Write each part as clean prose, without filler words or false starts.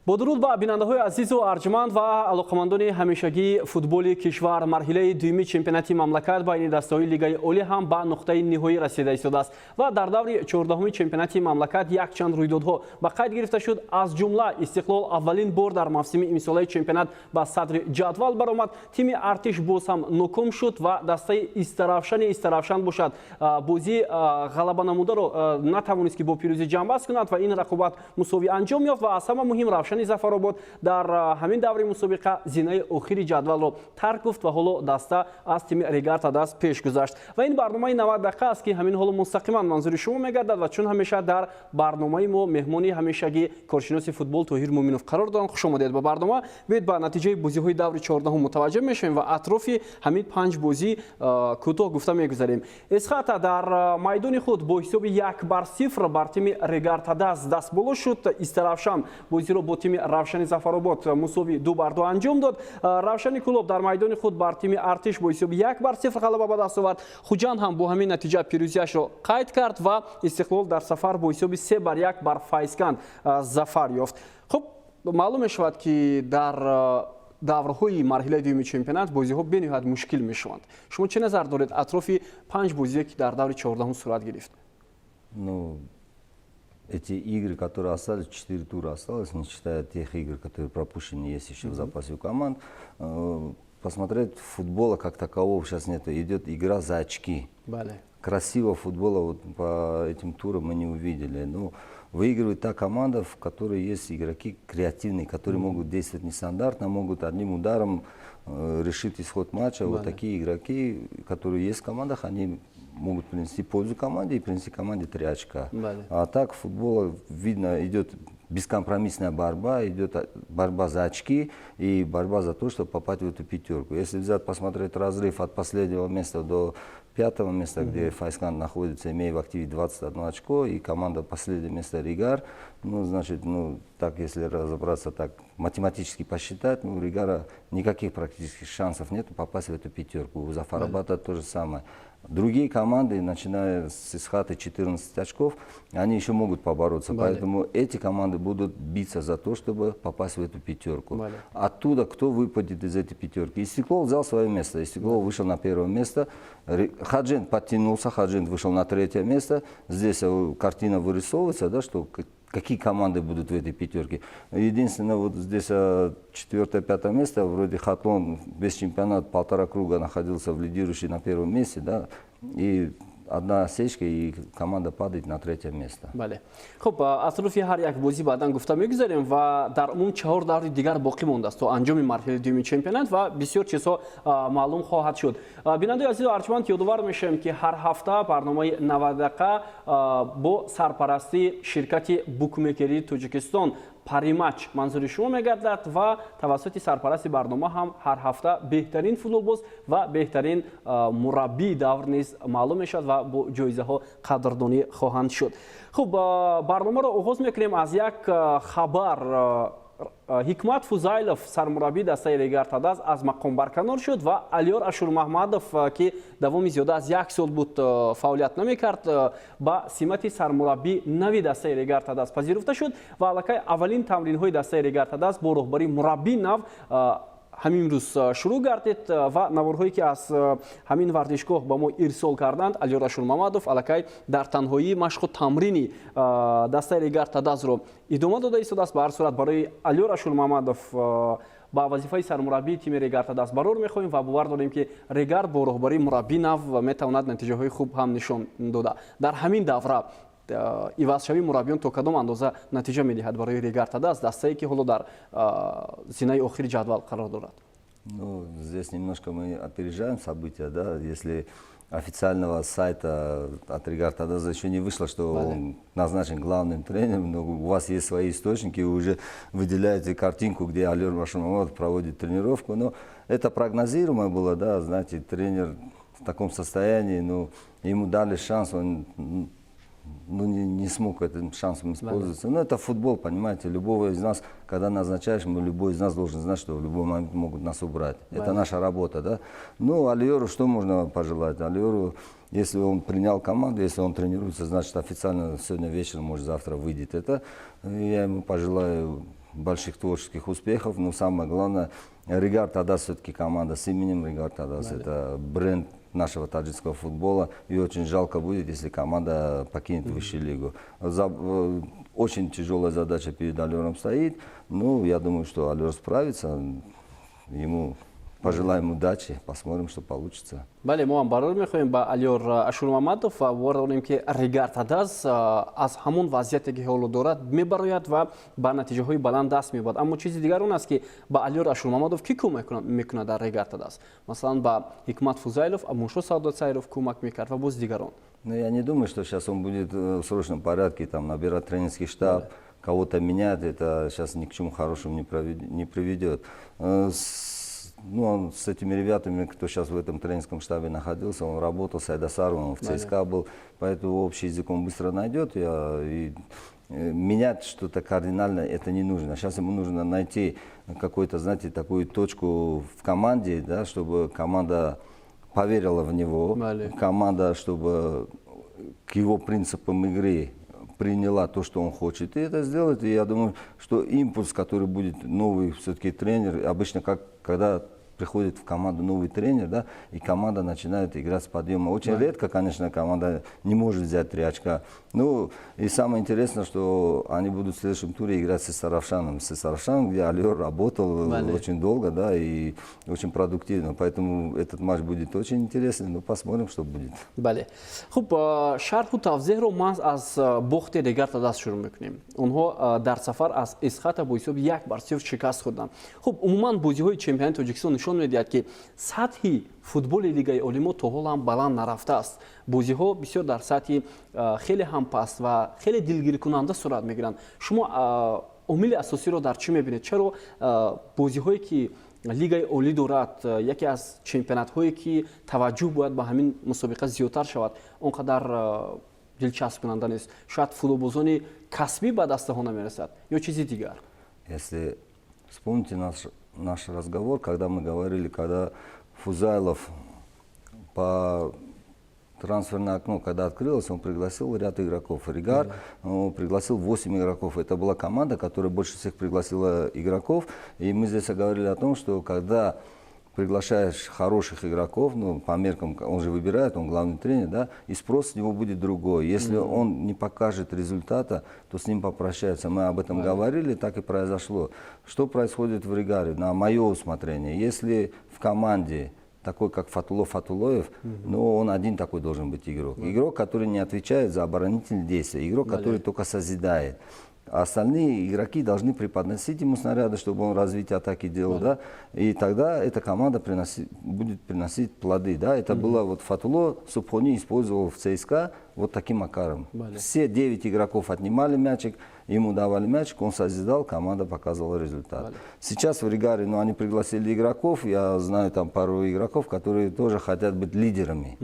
Бо дуруд ба бинандаҳои азизу арҷманд ва алоқамандони ҳамешагии футболи кишвар. Марҳилаи дуюми чемпионати мамлакат байни дастаҳои Лигаи Олӣ ҳам ба нуқтаи ниҳоӣ расида истодааст ва дар даври 14-уми чемпионати мамлакат якчанд рӯйдодҳо ба қайд гирифта шуд. Аз ҷумла, Истиқлол аввалин бор дар мавсими имсолаи чемпионат ба садри ҷадвал баромад, тими Артиш боз ҳам ноком шуд ва дастаи Истаравшани Истаравшан бошад, бозии ғалабанамударо натавонист, ки бо пирӯзӣ ҷамъбаст кунад ва ин рақобат мусовӣ анҷом ёфт. Ва аз ҳама муҳим, Равшани Зафаробод дар ҳамин даври мусобиқа зинаи охири ҷадвалро тарк гуфт ва ҳоло даста аз тими Регар ТадАЗ пеш гузашт. Ва ин барномаи 90 дақиқа аст, ки ҳамин ҳоло мустақиман манзури шумо мегардад. Ва чун ҳамеша, дар барномаи мо меҳмони ҳамешагӣ, коршиноси футбол Тоҳир Муъминов қарор доранд. Хуш омадед ба барнома. Биёед, ба натиҷаи бозиҳои даври 14-ум мутаваҷҷеҳ мешавем ва атрофи ҳамин панҷ бозӣ кӯтоҳ гуфта мегузарем. Эсхата дар майдони худ бо ҳисоби 1-0 бар тими Регар ТадАЗ дастболо шуд. Истаравшан бозиро бо тими Равшани Зафаробод мусовӣ 2-2 анҷом дод. Равшани Кӯлоб дар майдони худ бар тими Артиш бо ҳисоби 1-0 ғалаба ба даст овард. Хуҷанд ҳам бо ҳамин натиҷа пирӯзиашро қайд кард ва Истиқлол дар сафар бо ҳисоби 3-1 бар Файзканд зафар ёфт. Хуб, маълум мешавад, ки дар даврҳои марҳилаи дуюми чемпионат бозиҳо бениҳоят мушкил мешаванд. Шумо чӣ назар доред атрофи панҷ бозие, ки дар даври 14-ум сурат гирифт? Ну, эти игры, которые остались, четыре тура осталось, не считая тех игр, которые пропущены, есть еще в запасе у команд. Посмотреть футбола как такового сейчас нет. Идет игра за очки. Бале. Красивого футбола вот по этим турам мы не увидели. Ну, выигрывает та команда, в которой есть игроки креативные, которые могут действовать нестандартно, могут одним ударом решить исход матча. Вот такие игроки, которые есть в командах, они могут принести пользу команде и принести команде три очка. Бале. А так футбола видно, идет бескомпромиссная борьба, идет борьба за очки и борьба за то, чтобы попасть в эту пятерку. Если взять, посмотреть разрыв от последнего места до пятого места, где Файзканд находится, имея в активе 21 очко, и команда последнее место Регар, ну, значит, ну, так, если разобраться, так, математически посчитать, ну, у Регара никаких практически шансов нет попасть в эту пятерку. У Зафарабада то же самое. Другие команды, начиная с Эсхаты 14 очков, они еще могут побороться. Бале. Поэтому эти команды будут биться за то, чтобы попасть в эту пятерку. Бале. Оттуда кто выпадет из этой пятерки? Истиклол взял свое место. Истиклол вышел на первое место. Худжанд подтянулся, Худжанд вышел на третье место. Здесь картина вырисовывается, да, что какие команды будут в этой пятерке. Единственное, вот здесь четвертое, пятое место, вроде Хатлон весь чемпионат полтора круга находился в лидирующей на первом месте, да, и одна осечка, и команда падает на третье место. Бале, хуб, атрофи ҳар як бозӣ баъдан гуфта мегузарем ва дар умум чаҳор даври дигар боқӣ мондааст то анҷоми марҳилаи дуюми чемпионат ва бисёр чизҳо маълум хоҳад шуд. Бинандаи азизу арҷманд, ёдовар мешавем, ки ҳар ҳафта барномаи 90 дақиқа бо сарпарастии ширкати букмекерии Тоҷикистон Паримач манзури шумо мегардад ва тавассути сарпарасти барнома ҳам ҳар ҳафта беҳтарин футболбоз ва беҳтарин мураббии давр низ маълум мешавад ва бо ҷоизаҳо қадрдонӣ хоҳанд шуд. Хуб, барномаро оғоз мекунем аз як хабар. Ҳикмат Фузайлов, сармураббии дастаи Регар ТадАЗ, аз мақом барканор шуд ва Алиёр Ашурмаҳмадов, ки давоми зиёда аз як сол буд фаъолият намекард, ба симати сармураббии нави дастаи Регар ТадАЗ пазируфта шуд ва аллакай аввалин тамринҳои дастаи Регар ТадАЗ бо роҳбарии мураббии нав ҳамин рӯз шурӯъ гардид. Ва наворҳое, ки аз ҳамин варзишгоҳ ба мо ирсол карданд, Алиёр Ашурмамадов аллакай дар танҳоӣ машқу тамрини дастаи Регар ТадАЗро идома дода истодааст. Ба ҳар сурат, барои Алиёр Ашурмамадов ба вазифаи сармураббии тими Регар ТадАЗ барор мехоҳем ва бовар дорем, ки Регар бо роҳбарии мураббии нав метавонад натиҷаҳои хуб ҳам нишон дода. Дар ҳамин давра ивазшавии мураббиён то кадом андоза натиҷа медиҳад барои Регар ТадАЗ, дастае, ки ҳоло дар зинаи охири ҷадвал қарор дорад? Ну, здесь немножко мы опережаем события, да, если официального сайта от Регар ТадАЗа еще не вышло, что он назначен главным тренером, но у вас есть свои источники, вы уже выделяете картинку, где Алиёр Ашурмамадов проводит тренировку, но это прогнозируемо было, да, знаете, тренер в таком состоянии, ну, ему дали шанс, он, ну, не смог этим шансом использоваться. Но это футбол, понимаете, любого из нас, когда назначаешь, любой из нас должен знать, что в любой момент могут нас убрать. Это наша работа, да. Ну, Алиёру что можно пожелать? Алиёру, если он принял команду, если он тренируется, значит, официально сегодня вечером, может, завтра выйдет это. Я ему пожелаю Больших творческих успехов. Но самое главное, Регар ТадАЗ все-таки команда с именем Регар ТадАЗ. Это бренд нашего таджикского футбола. И очень жалко будет, если команда покинет высшую лигу. Очень тяжелая задача перед Алиёром стоит. Ну, я думаю, что Алиёр справится. Ему пожелаем удачи, посмотрим, что получится. Бале, мо ҳам барор мехоҳем ба Алиёр Ашурмамадов ва бовар дорем, ки Регар ТадАЗ аз ҳамон вазъияте, ки ҳоло дорад, мебарояд ва ба натиҷаҳои баланд даст меёбад. Аммо чизи дигар он аст, ки ба Алиёр Ашурмамадов кӣ кӯмак мекунад дар Регар ТадАЗ? Масалан, ба Ҳикмат Фузайлов, Амоншо Саодатсайров кӯмак мекард ва боз дигарон. Ну, я не думаю, что сейчас он будет в срочном порядке там набирать тренерский штаб, кого-то менять, это сейчас ни к чему хорошему не приведет. Ну, он с этими ребятами, кто сейчас в этом тренерском штабе находился, он работал с Айдасаровым, в ЦСКА был, поэтому общий язык он быстро найдет. И менять что-то кардинально это не нужно. Сейчас ему нужно найти какую-то, знаете, такую точку в команде, да, чтобы команда поверила в него, Бале. Команда, чтобы к его принципам игры приняла то, что он хочет, и это сделать. И я думаю, что импульс, который будет новый все-таки тренер, обычно как когда приходит в команду новый тренер, да, и команда начинает играть с подъема. Очень редко, конечно, команда не может взять 3 очка. Ну, и самое интересное, что они будут в следующем туре играть с Истаравшаном. С Истаравшаном, где Алиёр работал Бале. Очень долго, да, и очень продуктивно. Поэтому этот матч будет очень интересный. Ну, посмотрим, что будет. Бале, хуб, шарҳу тавзеҳро ман аз бохти Регар ТадАЗ шурӯъ мекунем. Онҳо дар сафар аз Эсхата бо ҳисоби 1-0 шикаст хӯрданд. Хуб, умуман бозиҳои чемпионати Тоҷикистон нишон медиҳад, ки сатҳи футболи Лигаи Олӣ мо то ҳол ҳам баланд нарафтааст. Бозиҳо бисёр дар сатҳи хеле ҳам паст ва хеле дилгиркунанда сурат мегиранд. Шумо омили асосиро дар чӣ мебинед? Чаро бозиҳое, ки Лигаи Олӣ дорад, яке аз чемпионатҳое, ки таваҷҷӯҳ бояд ба ҳамин мусобиқа зиёдтар шавад, он қадар дилчаспкунанда нест? Шояд футболбозони касбӣ ба дастаҳо намерасад ё чизи дигар? Если вспомните наш разговор, когда мы говорили, когда Фузайлов по трансферное окно, когда открылось, он пригласил ряд игроков. Регар, он пригласил 8 игроков. Это была команда, которая больше всех пригласила игроков. И мы здесь говорили о том, что когда приглашаешь хороших игроков, ну, по меркам, он же выбирает, он главный тренер, да, и спрос с него будет другой. Если он не покажет результата, то с ним попрощаются. Мы об этом говорили, так и произошло. Что происходит в Регаре? На мое усмотрение, если в команде такой, как Фатулло Фатуллоев, ну, он один такой должен быть игрок. Игрок, который не отвечает за оборонительные действия, игрок, который только созидает. А остальные игроки должны преподносить ему снаряды, чтобы он развитие атаки делал, да, и тогда эта команда будет приносить плоды, да. Это было вот Фатулло Субхони использовал в ЦСКА вот таким макаром. Бале. Все 9 игроков отнимали мячик, ему давали мячик, он созидал, команда показывала результат. Бале. Сейчас в Регаре, ну, они пригласили игроков, я знаю там пару игроков, которые тоже хотят быть лидерами.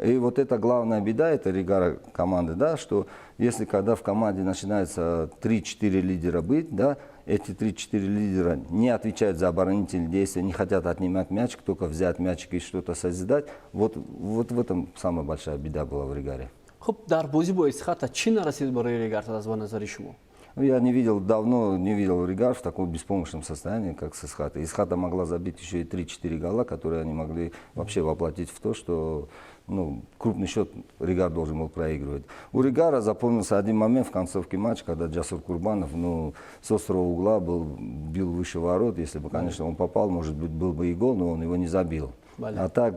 И вот это главная беда, это Регара команды, да, что если когда в команде начинается 3-4 лидера быть, да, эти 3-4 лидера не отвечают за оборонительные действия, не хотят отнимать мячик, только взять мячик и что-то созидать, вот в этом самая большая беда была в Регаре. Хуб, дар бозӣ бо Эсхата чӣ нарасид барои Регар ТадАЗ ба назари шумо? Ну, я не видел, давно не видел Регар в таком беспомощном состоянии, как с Эсхатой. Эсхата могла забить еще и 3-4 гола, которые они могли вообще воплотить в то, что, ну, крупный счет Регар должен был проигрывать. У Регара запомнился один момент в концовке матча, когда Джасур Курбанов, ну, с острого угла бил выше ворот. Если бы, конечно, он попал, может быть, был бы и гол, но он его не забил. Бале. А так,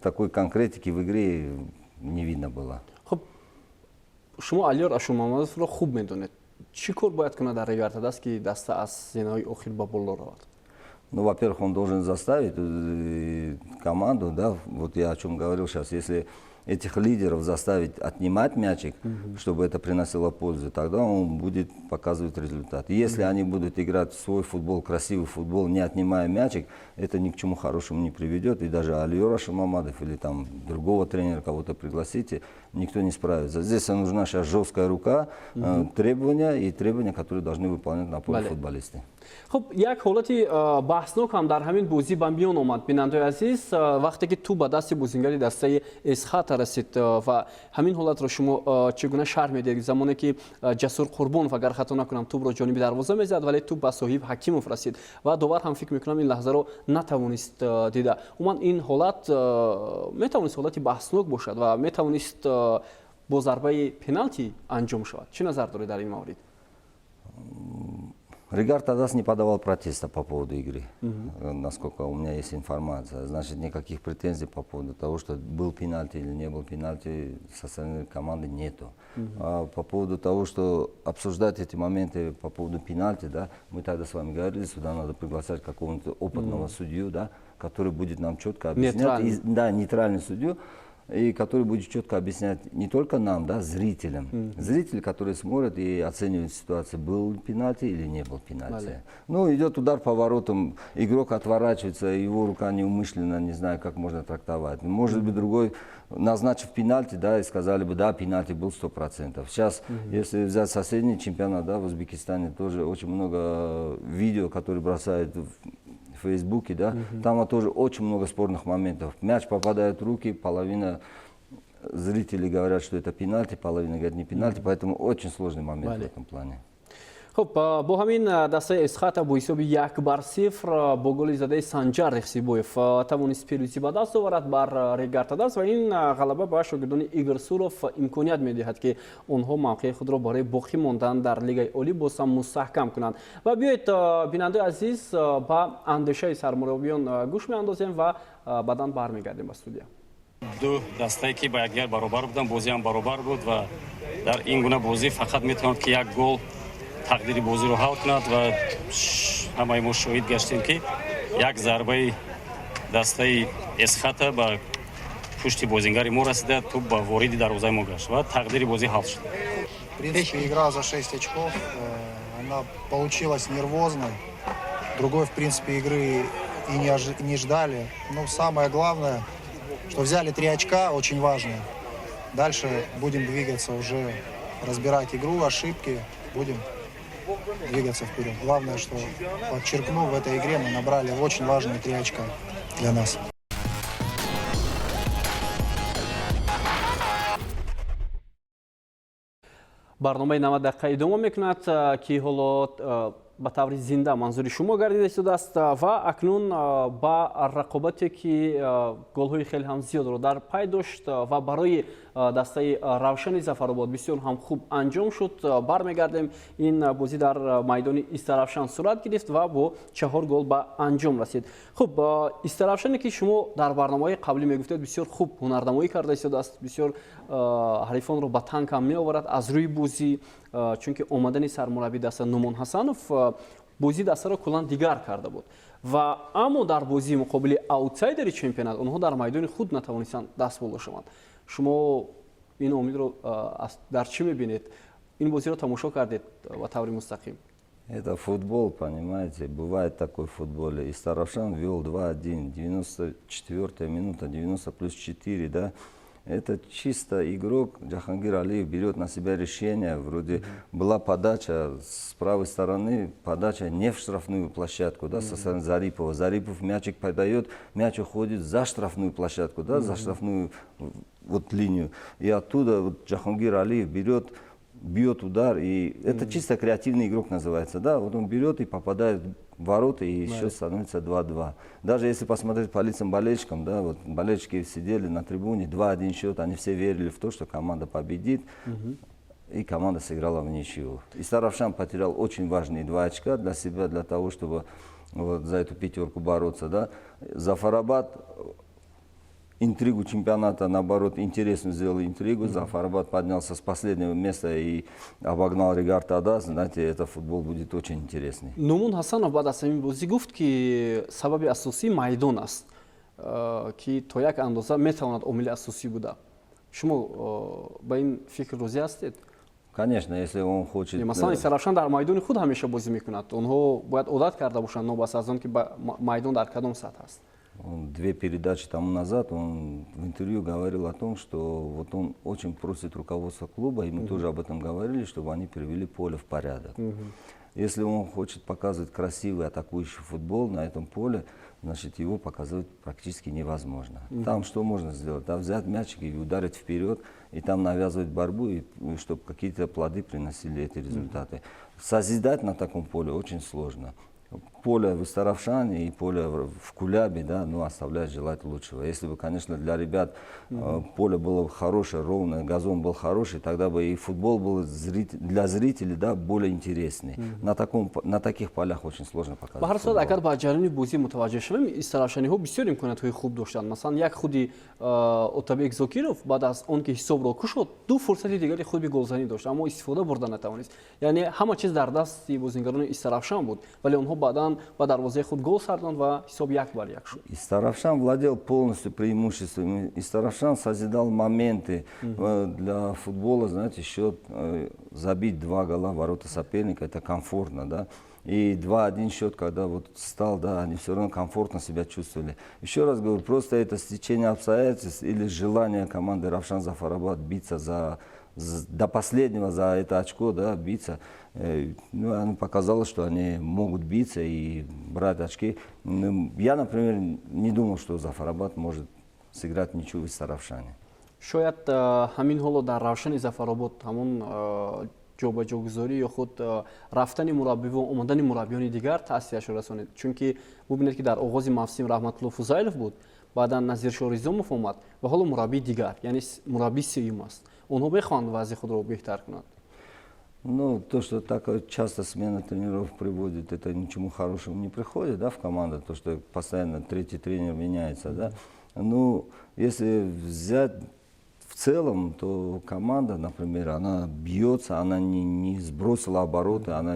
такой конкретики в игре не видно было. Хуб, шумо Алиёр Ашурмамадовро хуб медонед. Чӣ кор бояд кунад дар Регар ТадАЗ, ки даста аз зинаҳои охир ба боло равад? Ну, во-первых, он должен заставить команду, да, вот я о чем говорил сейчас, если этих лидеров заставить отнимать мячик, чтобы это приносило пользу, тогда он будет показывать результат. Если они будут играть в свой футбол, красивый футбол, не отнимая мячик, это ни к чему хорошему не приведет. И даже Алиёр Ашурмамадов или там другого тренера кого-то пригласите, никто не справится. Здесь нужна сейчас жесткая рука, требования и требования, которые должны выполнять на поле Бале. Футболисты. Хуб, як ҳолати баҳснок ҳам дар ҳамин бозӣ ба миён омад, бинандаои азиз, вақте ки тӯб ба дасти бозингари дастаи Эсхата Эсхата расид ва ҳамин ҳолатро шумо чӣ гуна шарҳ медиҳед, замоне ки Ҷасур Қурбонов, агар хато накунам, тӯбро ҷониби дарвоза мезад, вале тӯб ба Соҳиб Ҳакимов расид ва довар ҳам, фикр мекунам, ин лаҳзаро натавонист дида. Умуман, ин ҳолат метавонист ҳолати баҳснок бошад ва метавонист бо зарбаи пеналти анҷом шавад. Чӣ назар доред дар ин маврид? Регар ТадАЗ не подавал протеста по поводу игры, насколько у меня есть информация. Значит, никаких претензий по поводу того, что был пенальти или не был пенальти, со стороны команды нету. А по поводу того, что обсуждать эти моменты по поводу пенальти, да, мы тогда с вами говорили, сюда надо приглашать какого-нибудь опытного судью, да, который будет нам четко объяснять. Нейтральный. Да, нейтральный судью, и который будет четко объяснять не только нам, да, зрителям. Зрители, которые смотрят и оценивают ситуацию, был пенальти или не был пенальти. Бале. Ну, идет удар по воротам, игрок отворачивается, его рука неумышленно, не знаю, как можно трактовать. Может быть, другой, назначив пенальти, да, и сказали бы, да, пенальти был 100%. Сейчас, если взять соседний чемпионат, да, в Узбекистане тоже очень много видео, которые бросают в Фейсбуке, да, там тоже очень много спорных моментов. Мяч попадает в руки, половина зрителей говорят, что это пенальти, половина говорит, не пенальти, поэтому очень сложный момент Бале. в этом плане. Хуб, бо ҳамин дастаи Эсхата бо ҳисоби 1-0 бо голи задаи Санҷар Рехсибоев тавонист пирӯзӣ ба даст оварад бар Регар ТадАЗ ва ин ғалаба ба шогирдони Игор Суров имконият медиҳад, ки онҳо мавқеи худро барои боқӣ мондан дар Лигаи Олӣ боз ҳам мустаҳкам кунанд. Ва биёед, бинандаи азиз, ба андешаи сармураббиён гӯш меандозем ва баъдан бармегардем ба студия. Ду дастае ки ба якдигар баробар буданд, бозиам баробар буд ва дар ин гуна бозӣ фақат метавонад, ки як гол тақдири бозиро ҳал кунад ва ҳамаи мо шоҳид гаштем, ки як зарбаи дастаи Эсхата ба пушти бозингари мо расида, тӯб ба вориди дарвозаи мо гашт ва тақдири бозӣ ҳал шуд. В принципе, игра за 6 очков, она получилась нервозной. Другой, в принципе, игры и не ждали. Но самое главное, что взяли 3 очка, очень важно. Дальше будем двигаться уже, разбирать игру, ошибки, будем двигаться вперед. Главное, что, подчеркну, в этой игре мы набрали очень важные 3 очка для нас. Барномаи 90 дақиқа идома мекунад, ки ҳоло ба таври зинда манзури шумо гардида истодааст ва акнун ба рақобате, ки голҳои хеле ҳам зиёдро дар пай дошт ва барои дастаи Равшани Зафаробод бисёр ҳам хуб анҷом шуд, бармегардем. Ин бозӣ дар майдони Истаравшан сурат гирифт ва бо чаҳор гол ба анҷом расид. Хуб, Истаравшане, ки шумо дар барномаҳои қаблӣ мегуфтед, бисёр хуб ҳунарнамоӣ карда истодааст, бисёр ҳарифонро ба танг ҳам меоварад аз рӯи бозӣ, чунки омадани сармурабби даста Нумон Ҳасанов бозии дастаро куллан дигар карда буд. Ва аммо дар бозии муқобили аутсайдери чемпионат онҳо дар майдони худ натавонистанд даст боло шаванд. Шумо ин омилро дар чӣ мебинед? Ин бозиро тамошо кардед ба таври мустақим. Это футбол, понимаете, бывает такой в футболе. Истаравшан вел 2-1, 94 минута, 90 плюс 4, да. Это чисто игрок Джахангир Алиев берет на себя решение. Вроде была подача с правой стороны, подача не в штрафную площадку, да, со стороны Зарипова. Зарипов мячик подает, мяч уходит за штрафную площадку, да, за штрафную вот линию. И оттуда вот Джахангир Алиев берет, бьет удар, и это чисто креативный игрок называется, да, вот он берет и попадает в ворота, и счет становится 2-2. Даже если посмотреть по лицам болельщикам, да, вот болельщики сидели на трибуне, 2-1 счет, они все верили в то, что команда победит, и команда сыграла в ничью. Истаравшан потерял очень важные два очка для себя, для того, чтобы вот за эту пятерку бороться, да. Зафарабад интригу чемпионата, наоборот, интересную сделал интригу. Зафарабад поднялся с последнего места и обогнал Регар ТадАЗ. Знаете, это футбол будет очень интересный. Нумун Ҳасанов баъд аз ҳамин бозӣ гуфт, ки сабаби асосӣ майдон аст, ки то як андоза метавонад омили асосӣ буда. Шумо ба ин фикр розӣ ҳастед? Конечно, если он хочет. Масалан, Истаравшан дар майдони худ ҳамеша бозӣ мекунад, онҳо бояд одат карда бошанд, нобаста аз он ки майдон дар кадом сатҳ аст. Он две передачи тому назад, он в интервью говорил о том, что вот он очень просит руководство клуба, и мы тоже об этом говорили, чтобы они привели поле в порядок. Если он хочет показывать красивый атакующий футбол на этом поле, значит, его показывать практически невозможно. Там что можно сделать? Да, взять мячик и ударить вперед, и там навязывать борьбу, и чтобы какие-то плоды приносили эти результаты. Созидать на таком поле очень сложно. Поле в Истаравшане и поле в Кулябе, да, ну, оставляет желать лучшего. Если бы, конечно, для ребят поле было хорошее, ровное, газон был хороший, тогда бы и футбол был для зрителей, да, более интересный. На таких полях очень сложно показать Ба ҳар сурат, футбол. Агар ба ҷараёни бозӣ мутаваҷҷеҳ шавем, истаравшаниҳо бисёр имкониятҳои хуб доштанд. Масалан, як худи Отабек Зокиров баъд аз он ки ҳисобро кушод, ду фурсати дигари хуби голзанӣ дошт, аммо истифода бурда натавонист. Яъне ҳама чиз дар дасти бозингарони Истаравшан буд, вале онҳо баъдан ба дарвозаи худ гол сарданд ва ҳисоб 1-1 шуд. Истаравшан владел полностью преимуществом. Истаравшан созидал моменты. Для футбола, знаете, счет забить два гола в ворота соперника, это комфортно, да. И 2-1 счет, когда вот стал, да, они все равно комфортно себя чувствовали. Еще раз говорю, просто это стечение обстоятельств или желание команды Равшан Зафарабад биться до последнего за это очко, да, биться. Ну, оно показало, что они могут биться и брать очки. Ну, я, например, не думал, что Зафарабад может сыграть ничью в Истаравшане. Шояд ҳамин ҳоло дар Равшани Зафаробод ҳамон ҷобаҷогузорӣ ё худ рафтани мураббиву омадани мураббиёни дигар таъсирашро расонид, чунки бубинед, ки дар оғози мавсим Раҳматулло Фузайлов буд, баъдан Назиршо Ризомов омад ва ҳоло мураббии дигар, яъне мураббии сеюм аст. Онҳо мехоҳанд вазъи худро беҳтар кунанд. Ну, то, что так часто смена тренеров приводит, это ни к чему хорошему не приходит, да, в команду, то, что постоянно третий тренер меняется, да. Ну, если взять в целом, то команда, например, она бьется, она не сбросила обороты, она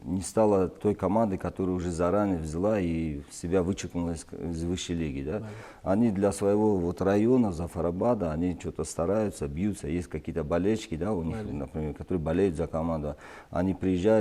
не стала той командой, которая уже заранее взяла и себя вычеркнула из высшей лиги. Да? Они для своего вот района, Зафарабада, они что-то стараются, бьются. Есть какие-то болельщики, да, у них, например, которые болеют за команду. Они приезжают.